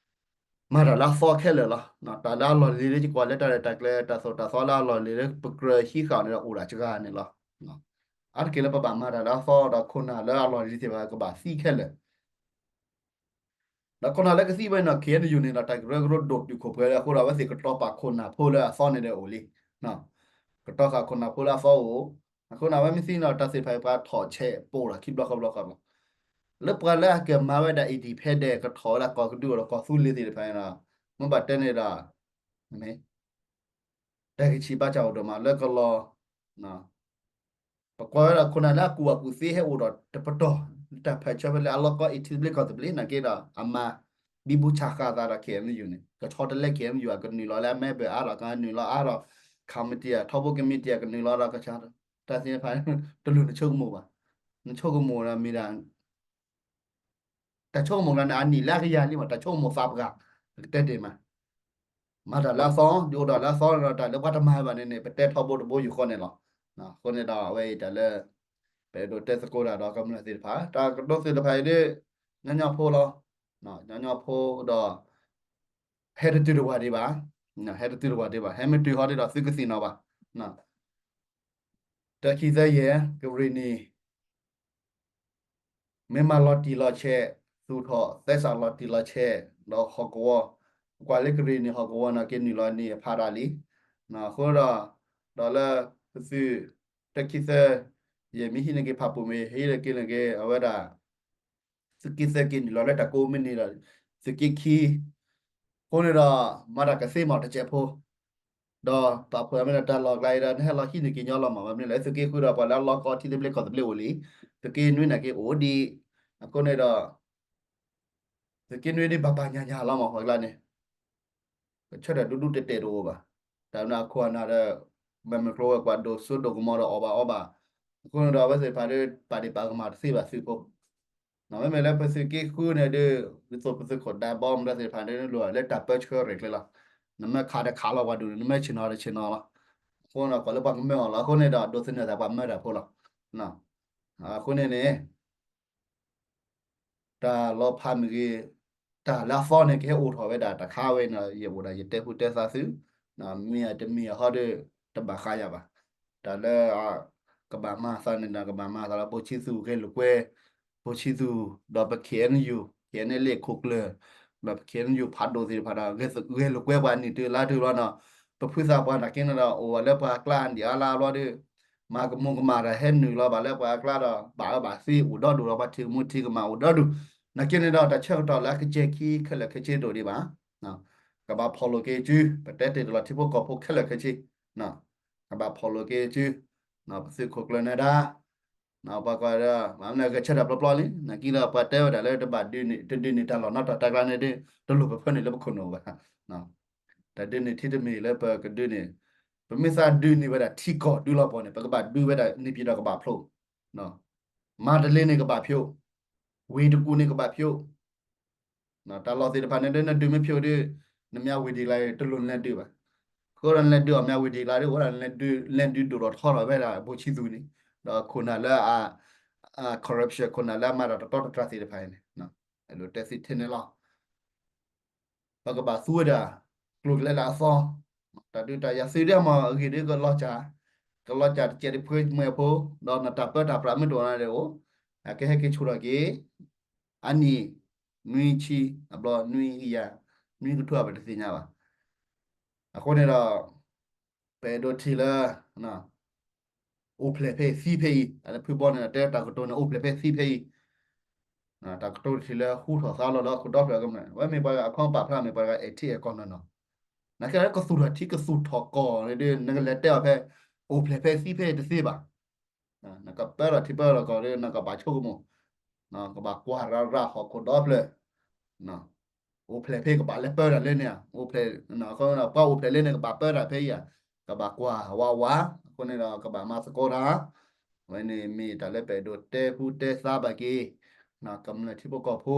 မၤတၢ်လၢအသီခဲလၢာ်လီၤ. တၢ်လၢအလီၢ်လံၤလၢယကွၢ်လၢတၢ်ရဲၣ်တၢ်ကျဲၤ တၢ်သိၣ်တၢ်သီလၢအလီၢ်လံၤလၢပကြၢးဟံးဃာ်န့ၣ်ဒီးအိၣ်ဒၣ်စှၤန့ၣ်လီၤ. အါတက့ၢ်လၢပဘၣ်မၤတၢ်လၢအသီဒီးခိၣ်နၢ်လၢအလီၢ်လံၤသ့ၣ်တဖၣ်ကဘၣ်သံခဲလၢာ် ဒီးခိၣ်နၢ်လၢကသံဝဲန့ၣ် ခ့ၣ်အဲၣ်ယူၣ်န့ၣ်ဒီး တၢ်ကရၢကရိဒိၣ်တုာ်ခိၣ်ပှဲၤလၢအဃိဒီး အဝဲသ့ၣ်ကတီၤပာ်ခိၣ်နၢ်ဖိလၢအသီန့ၣ်ဒီးအိၣ်လံ. ကတီၤဃာ်ခိၣ်နၢ်ဖိလၢအသီအိၣ်, အဃိန့ၣ် အဝဲမ့ၢ်သံန့ၣ်ဒီး တၢ်သ့ၣ်တဖၣ်အံၤပှၤထီၣ်ဆဲးပိာ်လီၤခံဘျီဃီဘျီဃီလီၤ. လၢပှၤလၢအကမၤဝဲဒၣ် independent ကထီၣ်ဝဲဒၣ်ကီၢ်ကဒုအိၣ်ဒီးကီၢ်သူလ့ၤသ့ၣ်တဖၣ်န့ၣ်ဒီး မ့ၢ်ဘၣ်တဲန့ၣ်ဒီး တၢ်ဂံၢ်ဆံးဘါစၢ်အိၣ်ဒိၣ်မးလၢကလီၤ ပကွၢ်ဝဲဒၣ်ခိၣ်နၢ်လၢအကူၣ်ဘၣ်ကူၣ်သ့ဟဲအိၣ်ဒီးတပတီၢ် တၢ်ဖဲးဆၢဖဲလဲၣ်အလီၢ်ကီ အံၤထံသဘျ့ကီၢ်သဘျ့နာ်က့ဒီး အမၤဘံဘူဆးဃာ်အသးဒီး ခ့ၣ်အဲၣ်ယူၣ်န့ၣ် ကဆီတလဲ ခ့ၣ်အဲၣ်ယူၣ် အကနုာ်လီၤလၢအမဲဘၢၣ်အါဒီး ကနုာ်လီၤအါဒီး committee ထီဘိ committee ကနုာ်လီၤဒီးကဆီ တၢ်သ့ၣ်တဖၣ် တလိၣ်နဆိကမိၣ်ဘၣ်. နဆိကမိၣ်ဒီးမ့ၢ်ဒၣ် တၢ်ဆိကမိၣ်လၢန့ၣ် အနံၣ်လၢအကယၤလံမး တၢ်ဆိကမိၣ်သးပှၢ် ကတဲတ့ၢ်မး မၤတၢ်လၢအသီ ဒုးအိၣ်ဒီးလၢအသီဒီး တၢ်လၢပှၤတမၤဘၣ်န့ၣ်န့ၣ် ပတဲထီဘိတဘိယူၢ်ဃီန့ၣ်လီၤ. အဃိန့ၣ်ဒီး အဝဲအံၤတၢ်လၢ ပအဲၣ်ဒိးတဲသကိးတၢ်ဒီးကမျၢၢ်သ့ၣ်တဖၣ် တၢ်ကတိၤသ့ၣ်တဖၣ်အံၤဒ် ညီညီဖိလီၤ. ညီညီဖိဒီး ဟဲတတုၤတဝၤဒံးဘၣ်, ဟဲတတုၤတဝၤဒံးဘၣ်, ဟဲမ့ၢ်တုၤဟီဒ်ဒီးသုကသ့ၣ်နီၣ်ဘၣ်. တၢ်ခံသၢယဲၢ် ကရ့ၣ်နံၣ် မ့ၢ်မၤလီၤတံၢ်လီၤဆဲး သူၣ်ထီၣ်သဲစးလီၤတံၢ်လီၤဆဲး ဒီးဟီၣ်ကဝီၤ ပကွၢ်လၢကရ့ၣ်နံၣ်ဟီၣ်ကဝီၤန့ၣ် က့ၤနုာ်လီၤနံၣ်အဖးဒၣ်လံ. အဃိဒီး ဒီးလၢပသုး တၢ်ခံသၢ ယမ့ၢ်ဟံးန့ၢ်က့ၤဖးပူၤမ့ၢ် ဟံးန့ၢ်က့ၤန့ၣ်က့ၤ အဝဲဒၣ် သုးက့သၢက့နုာ်လီၤလၢတၢ်ကိးမုၢ်နံၤဒီး သုးက့ခံ အဃိန့ၣ်ဒီး မၤတၢ်ကသ့မးတစဲးဖိ ဒီးပာ်ဖှိၣ်အမ့ၢ်ဒီးတၢ်လီၢ်ကျါအံၤဒီး နဟဲလီၤဟံးန့ၢ်က့ၤညီလီၤမး မ့ၢ်မနုၤလဲၣ် သုးက့ဃုဒီးပှၤလၢအလီၤကီထံသဘျ့ကီၢ်သဘျ့အိၣ်လံ, သုးက့နွံန့ၣ်က့အိၣ်ဒံး, အဃိန့ၣ်ဒီး သုးက့နွံဒ်ဘၣ်ဘၣ်ညါညါလီၤမး ပှၤကျါန့ၣ် ကဆၢထၢၣ်ဒူဒူတဲာ်တဲာ်တအိၣ်ဘၣ်. တၢ်မနုၤအခိၣ်အနၢ်ဒီး မ့ၢ်မ့ၢ်ကျိဝဲကွၢ်ဒိၣ်စိဒိၣ်ကမီၤဒီးအီၣ်ဘၣ်အီဘၣ်. အဃိန့ၣ်ဒီးအဝဲသ့ၣ်တဖၣ်ဒီး ပာ်ဒံးပာ်ကမၣ်တသ့ဘၣ်သုးဖိ, မ့မ့ၢ်လၢပသုးက့ဃုန့ၣ်ဒီး ဒ်သိးပသုးခိၣ်ဒၢဘီမတၤသ့ၣ်တဖၣ်န့ၣ် လိၣ်လၢတၢ်ပၢဆှၢရဲၣ်ကျဲၤလီၤ. နမ့ၢ်ခးတခးလီၤပှၤဒိၣ်န့ၣ် နမ့ၢ်ဆ့ၣ်နီၤတဆ့ၣ်နီၤလီၤ. အဃိန့ၣ်ဒီး ကွၢ်လၢပှၤကမၢအီၤလီၤ. အဃိန့ၣ်ဒီး ဒိးသန့ၤသးပှၤမၢတၢ်ဖိလီၤ. အဃိန့ၣ်န့ၣ် တၢ်လီၤဖးမ့ၢ်ဂ့ၤ, တၢ်လၢအသီန့ၣ် ကဟဲအိၣ်ထီၣ်ဝဲဒၣ်တခါဝဲန့ၣ် ယအိၣ်ဒၣ်ယတဲဃုတဲသးသု, မ့ၢ်တမ့ၢ်အဟီဒီး တဘၣ်ဃးယၤဘၣ်. တၢ်လၢ ကဘၣ်မၤသးန့ၣ်ဒီး ကဘၣ်မၤသးလၢ ဘိၣ်ဆံသူၣ်ဂဲၤလိာ်ကွဲ, ဘိၣ်ဆံသူၣ် ဒီးပ ခ့ၣ်အဲၣ်ယူၣ် ခ့ၣ်အဲၣ်လ့ၣ်ခိၣ်ကျၢၢ်, ဒီးပ ခ့ၣ်အဲၣ်ယူၣ်ဖးဒိၣ်သ့ၣ်တဖၣ်ဒီး ဂဲၤလိာ်ကွဲပှၤနံၣ်တုၤလါတုၤလီၤနီၤ, ပဖုသးပှၢ်နာ်က့န့ၣ်ဒီး အိၣ်ဝဲလၢပှၤကျါအဒံၣ်အါလါဘျီဒီး မၤကမူၤကမၣ်တၢ်ဟဲနုာ်လီၤဘၣ်လၢပှၤအကျါဒီး ဘၣ်အၢဘၣ်သီအိၣ်ဒီဒူၣ်ဒီး ပှၤထံၣ်ကမူထံၣ်ကမၣ်အိၣ်ဒီဒူၣ်, နာ်က့န့ၣ်ဒီး တၢ်ဆၢကတီၢ်လၢအကစဲၢ်ခံခဲလၢာ်ခဲဆ့တအိၣ်ဒံးဘၣ်. ကဘၣ်ဖီၣ်လိာ်က့ၤစု, ပတဲတ့ၢ်တလီၤထံဖိကီၢ်ဖိခဲလၢာ်ခဲဆ့, ကဘၣ်ဖီၣ်လိာ်က့ၤစု, ပသုးခိၣ်ကျၢၢ်နၢၤဒါ ပှၤကွၢ်ဒီး မ့ၢ်ဂဲၤဆၢထၢၣ်ပျီပျီလံ, နာ်က့ဒီးပှၤတဲဝဲဒၣ်လၢတဘၣ်ဒုးန့ၢ် တဒုးန့ၢ်တၢ်လီၢ်နီတတီၤတၢ်ကျါန့ၣ်ဒီး တလိၣ်ပဖၢနုာ်လၢပခိၣ်နူာ်ဘၣ်. တၢ်ဒုးန့ၢ်ထံတမ့ၢ်လၢပကဒုးန့ၢ်, ပမ့ၢ်သးဒုးန့ၢ်ဝဲဒၣ်ထံကီၢ်ဒုလီၤပှီၢ်န့ၣ် ပကဘၣ်ဒုးဝဲဒၣ်န့ၣ်ပှၤဒီးကဘၣ်ဖျိ, မါတလ့န့ၣ်ကဘၣ်ဖျိ, ဝ့ၢ်တကူၣ်န့ၣ်ကဘၣ်ဖျိ, တၢ်လီၢ်သ့ၣ်တဖၣ်န့ၣ်ဒီး နဒုးမ့ၢ်ဖျိဒီး နမ့ၢ်ဝ့ၢ်ဒံးကျါတလိၣ်နလဲၤဒုးဘၣ်. အဃိဒီးနလဲၤဒုးအီၤမ့ၢ်ဝ့ၢ်ဒံးကျါဒီး အိၣ်ဒၣ်နလဲၤဒုးဒိၣ်ထီၣ်ထီထီၣ်ဝဲဒၣ်ဘိၣ်ဆံသူၣ်န့ၣ်, ဒီးခိၣ်နၢ်လၢအ corruption ခိၣ်နၢ်လၢအမၤတၢ်တတီတတြၢ်သ့ၣ်တဖၣ်အံၤန့ၣ် အဲၣ်ဒိးတဲသ့ထဲန့ၣ်လီၤ. ပကဘၣ်သူဝဲဒၣ် ကျိၤကျဲလၢအသီ, တၢ်ဒုးတၢ်ယၤသုးဒ်မ့ၢ်အဂ့ၢ်ဒီးကလီၤစၢ်, ကလီၤစၢ်တကဲးတဖှဲမွဲၢ်ဖိ, ဒီးနတၢ်ပၢတၢ်ပြးမ့ၢ်တအိၣ်နၤဒီးအိၣ်, အကဟဲက့ၤဆူၣ်ထီၣ်က့ၤ အနံၣ် နွံဆံ အဘျီနွံကယၤ နွံကထိအပတသ့ၣ်ညါဘၣ်. အဃိန့ၣ်ဒီး ပအဲၣ်ဒိးထံၣ်လၢ အိၣ်ဖျဲၣ်ဖဲသံဖဲအံၤ, ဖုဘီန့ၣ်တဲတၢ်ကတိၤန့ၣ် အိၣ်ဖျဲၣ်ဖဲသံဖဲအံၤ, တၢ်ကတိၤတထံၣ်လၢဟူထီၣ်သါလီၤလၢဟီၣ်ခိၣ်ဒီဖျၢၣ်ကမျၢၢ်, အဝဲမ့ၢ်ပှၤအခီပာ်ဖျါမ့ၢ်ပှၤတဂၤအဲၣ်ထံအဲၣ်ကီၢ်နီၢ်နီၢ်, နာ်က့လၢကသူၣ်ထီၣ်ထံကသူၣ်ထီၣ်ကီၢ်န့ၣ်ဒီး နကလဲၤတဲအီၤဖဲ အိၣ်ဖျဲၣ်ဖဲသံဖဲတသ့ဘၣ်. နကပၢထီၣ်ထံပၢထီၣ်ကီၢ်ဒီး နကဘၣ်ဆိကမိၣ်, ကဘၣ်ကွၢ်ရၤရၤဟီၣ်ခိၣ်ဒီဖျၢၣ် အိၣ်ဖျဲၣ်ဖဲကဘၣ်လဲၤပၢတၢ်လၢန့ၣ်ဧါ, အိၣ်ဖျဲၣ်, ပှၤအိၣ်ဖျဲၣ်လၢန့ၣ် ကဘၣ်ပၢတၢ်ဖဲအံၤဧါ, ကဘၣ်ကွၢ်ဝးဝး, အဃိန့ၣ်ဒီးကဘၣ်မၤသကိးတၢ်, အဝဲန့ၣ်မ့ၢ်တၢ်လၢပအဲၣ်ဒိးတဲဃူတဲသါဘၣ်က့ၤ ကမျၢၢ်ထံဖိကီၢ်ဖိ,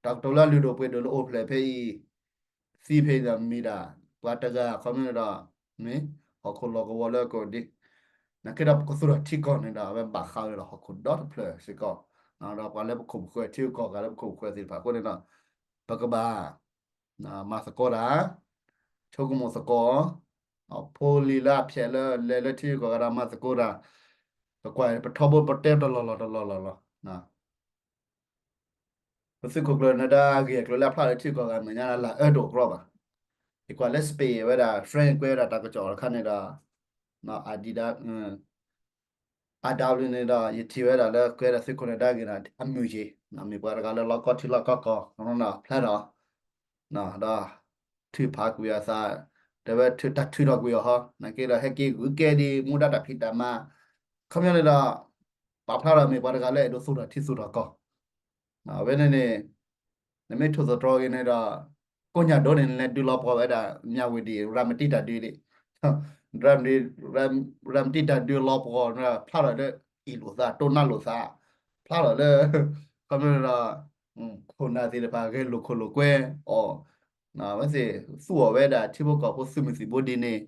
တၢ်ကတိၤလၢအလုၢ်ဒိၣ်ပှ့ၤဒိၣ်လၢအိၣ်ဖျဲၣ်ဖဲအံၤ သံဖဲအံၤဒီးမ့ၢ်ဒၣ် ပှၤတဂၤခီမ့ၢ်ဒီး မ့ၢ်ဟီၣ်ခိၣ်လီၢ်ကဝီၤလၢကီၢ်ဒ့, နာ်က့ဒီးပကသူၣ်ထီၣ်ထံကီၢ်န့ၣ်ဒီး အဝဲဘၣ်ဃးဝဲဒီးဟီၣ်ခိၣ်ဒီတဖျၢၣ်စ့ၢ်ကီး, ဒီးပှၤလၢပခိၣ်ပဃၢၤထံကီၢ်ဂၤလၢပခိၣ်ပဃၢၤသ့ၣ်တဖၣ်အဃိန့ၣ်ဒီး ပကဘၣ် မၤသကိးတၢ်, ဆိကမိၣ်သကိး, ဖိလံၤလၢအဖျဲၣ်လၢလဲၤလၢထံဂုၤကီၢ်ဂၤဒီးမၤသကိးတၢ်, ပကွၢ်ပထီဘိပတဲတလီၢ်လီၢ်တလီၢ်လီၢ်လီၤ. ပသုးခိၣ်ကျၢၢ်နၢၤဒါအဂ့ၢ်အကျိၤလၢအဖျါလၢထံဂုၤကီၢ်ဂၤမဲာ်ညါလၢအအၢတအိၣ်ကြီဘၣ်. ယကွၢ်လၢ Spain ဝဲဒၣ် French ကွဲးဝဲဒၣ်တၢ်ကစီၣ်တခါန့ၣ်ဒီး Adidas အဒၣ်ဝဲန့ၣ်ဒီး ယထံၣ်ဝဲဒၣ်လၢကွဲးဒၣ်သုးခိၣ်နၢၤဒါဂ့ၢ်ဒီး အမုာ်က့ၤ, မ့ၢ်ပှၤတဂၤလၢလီၤကီထံလီၤကီကီၢ် ဖျါထီၣ်, ဒီးထုးဖးကွံာ်အသး, တဲဝဲတၢ်ထုးထီၣ်ကွံာ်အီၤဟီ, နာ်က့ဒီးဟဲက့ၤဂုာ်ကဲဒံး မူဒါတၢ်ဖံးတၢ်မၤ, ခီပညီန့ၣ်ဒီး ပာ်ဖျါထီၣ်မ့ၢ်ပှၤတဂၤလၢအဲၣ်ဒိးသူၣ်ထီၣ်ထံသူၣ်ထီၣ်ကီၢ် အဝဲန့ၣ်န့ၣ် နမ့ၢ်ထိၣ်သတြီၤက့ၤန့ၣ်ဒီး ကိညၢ်ဒိၣ်န့ၣ် နလဲၤဒုးလီၤပှီၢ်ဝဲဒၣ် မၠးဝ့ၤဒံး ရၤမတံတၢ်ဒုးဒံး, ရၤမတံတၢ်ဒုးလီၤပှီၢ်န့ၣ် ဖျါထီၣ်လၢအ့ၣ်လိာ်သး တိၢ်နါလိာ်သး, ဖျါထီၣ်လၢ ခီမ့ၢ်ဒီး ခိၣ်နၢ်သ့ၣ်တဖၣ် ဂဲၤလိာ်ခိၣ်လိာ်ကွဲအီၤ, အဝဲသ့ၣ်သူၣ်အီၣ်ဝဲဒၣ်ထံဖိကီၢ်ဖိသုးမုၢ်သံၣ်ဘိဒ်န့ၣ်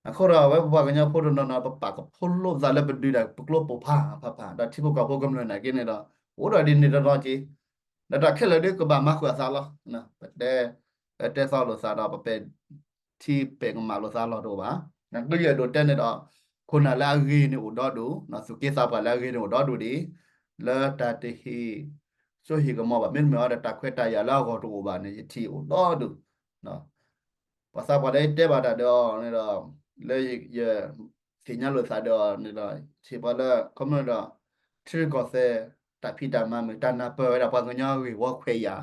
အဃိဒီးအဝဲပပှၤကညီဖိတနီၤနီၤ ပပာ်ကဖၢလိာ်သးလၢပဒုးတၢ်ပကျိပိာ်ဖးဖးဖး ဒီးထံဖိကီၢ်ဖိကမျၢၢ်နာ်က့န့ၣ်ဒီး အိၣ်ဒီးဒ်န့ၣ်တနီၤက့ၤ, ဒီးတၢ်ခဲလၢာ်ဒ်ကဘၣ်မၤဃုာ်အသးလီၤ. ပတဲ တဲသီလိာ်သးဒီး ပပဲာ်ထံပဲာ်ကမၣ်လိာ်သးလီၤတအိၣ်ဘၣ်. ဒ်ယအဲၣ်ဒိးတဲန့ၣ်ဒီး ခိၣ်နၢ်လၢအဂ့ၤန့ၣ်အိၣ်ဒီဒူၣ်, သူၣ်က့သးပှၢ်လၢအဂ့ၤန့ၣ်အိၣ်ဒီဒူၣ်ဒံး, လၢတၢ်တဟ့ၣ်စိဟ့ၣ်ကမီၤဘၣ် မ့တမ့ၢ်အီၤဒီးတၢ်ခွဲးတၢ်ယာ်လၢအဂီၢ်တအိၣ်ဘၣ်န့ၣ် ယထံၣ်အိၣ်ဒီဒူၣ် ပှၤသးပှၢ်လၢယတဲဘၣ်တၢ်ဒီးအီၤန့ၣ်ဒီး လၢယ သ့ၣ်ညါလိာ်သးဒီးအီၤန့ၣ်ဒီး စံးပှၤလၢ ခီဖျိဒီး ထံရူၢ်ကီၢ်သဲး တၢ်ဖံးတၢ်မၤမုာ် တၢ်နၢ်ပၢၢ်ဝဲဒၣ်ပှၤကညီဂ့ၢ်ဝီခွဲးယာ်,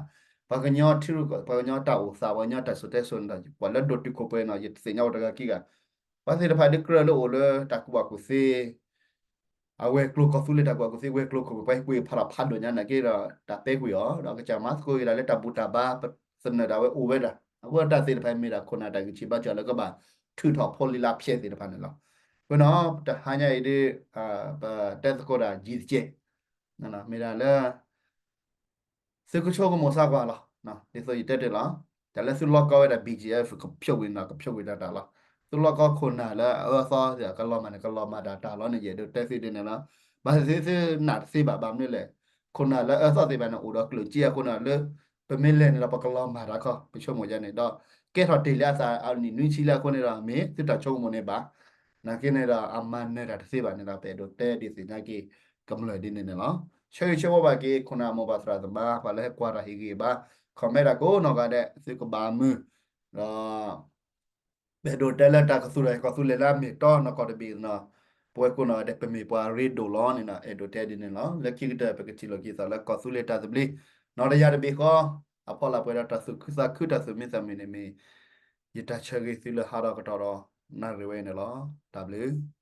ပှၤကညီထံရူၢ်ကီၢ် ပှၤကညီတၢ်အိၣ်သး ပှၤကညီတၢ်စိၤတဲစိၤန့ၣ်ဒီး ပှၤလၢဒိၣ်တုာ်ခိၣ်ပှဲၤန့ၣ်ဒီး ယတသ့ၣ်ညါအိၣ်တဂၤခံဂၤ, ပှၤသ့ၣ်တဖၣ်ဒုးကြၢးလၢအိၣ်လၢတၢ်ကူၣ်ဘၣ်ကူၣ်သ့ အဝဲၤကျိၤ ကီၢ်သူလ့ၤတၢ်ကူၣ်ဘၣ်ကူၣ်သ့ ဝဲၤကျိၤခိၣ် ပှၤဟ့ၣ်ကူၣ်ဟ့ၣ်ဖးထီၣ်ဖးဒိၣ်ညါန့ၣ်က့ဒီး တၢ်ပဲကွံာ်အီၤ ဒီးကစၢ်မၤသကိးက့ၤဒၣ်လၢတၢ်ဘူၣ်တၢ်ဘါ ပသနၢၣ်ဒၣ်ဝဲအိၣ်ဝဲဒၣ် အဃိတၢ်သ့ၣ်တဖၣ်မ့ၢ်ဒၣ်ခိၣ်နၢ်တၢ်ဂံၢ်ဆံးဘါစၢၤလၢကဘၣ်ထုးထီၣ်ဖိလံၤလါဖျဲးသ့ၣ်တဖၣ်န့ၣ်လီၤ. အဃိန့ၣ် တဟါညါအံၤဒ် ပတဲသကိးတၢ်ယံာ်တက့ၢ် မ့ၢ်ဒၣ်လၢ သုကဆိကမိၣ်စၢ်ကွၢ်လီၤ. ဒ်သိးယတဲတ့ၢ်လီၤ, တၢ်လၢသုလီၢ်ကီဝဲဒၣ် ဘီကၠံၣ်အ့ၣ် ကဖျိးကွံာ်န့ၣ် ကဖျိးကွံာ်ဒၣ်တၢ်လီၤ. သုလီၢ်ကီခိၣ်နၢ်လၢအအၢအသီ ကလီၤမၢ်န့ၣ် ကလီၤမၢ်ဒၣ်တၢ်လီၤန့ၣ် ယအဲၣ်ဒိးတဲသုဒ်န့ၣ်လီၤ. ဘၣ်သ့ၣ်သ့ၣ်သုနာ်တသ့ဘၣ် ဘၣ်မနုၤလဲၣ်, ခိၣ်နၢ်လၢအအၢသီသ့ၣ်တဖၣ်န့ၣ် အိၣ်ဒီးကျိၣ်စ့အဃိန့ၣ်လၢ ပမ့ၢ်လဲၤန့ၣ်ဒီး ပကလီၤမၢ်တၢ်ခီ ပဆိကမိၣ်ယါန့ၣ်ဒီး ကဲထီၣ်တ့ၢ်လံအသးအနံၣ်နွံဆံလံအဃိန့ၣ်ဒီး မ့ၢ်သုတၢ်ဆိကမိၣ်န့ၣ်ဘၣ် နာ်က့န့ၣ်ဒီး အမၤနၢၤတၢ်တသ့ဘၣ်န့ၣ်ဒီး ပအဲၣ်ဒိးတဲဒုးသ့ၣ်ညါက့ၤ ကမျၢၢ်ဒ်န့ၣ်န့ၣ်လီၤ. ဆၢဂ့ၤဆၢဝါဘၣ်က့ၤ ခိၣ်နၢ်မိၢ်ပၢ်သရၣ်သမါ ပှၤလၢဟဲကွၢ်တၢ်ဟ့ၣ်ဂံၢ်ဘါ comment တၢ်ကိးနီၢ်ဂၤဒဲး သုကဘၣ်မုာ် ဒီး ပအဲၣ်ဒိးတဲလၢတၢ်ကသူၣ်ထီၣ်ဟဲကီၢ်သူလ့ၤလၢအမ့ၢ်တီနီၢ်ကီၢ်တဘ့ၣ်န့ၣ် ပဝဲကိးနီၢ်ဂၤဒဲး ပမ့ၢ်ပှၤရ့ဒိၣ်လီၤန့ၣ်ဒီး အဲၣ်ဒိးတဲဒ်န့ၣ်လီၤ. လၢခံကတၢၢ် ပကထံၣ်လိာ်က့ၤသးလၢကီၢ်သူလ့ၤတၢ်သဘျ့ နီၢ်တယၢ်တဘ့ၣ်ဃီ အဖီလာ်ပှဲၤဒီးတၢ်သူၣ်ခုသးခု တၢ်သူၣ်မံသးမုာ်န့ၣ်မ့ၢ် ယတၢ်ဆၢဂ့ၤသုလၢဟါဒီကတီၢ်ဒီး နၣ်ရံၣ်ဝဲအံၤန့ၣ်လီၤ. တၢ်ဘျုး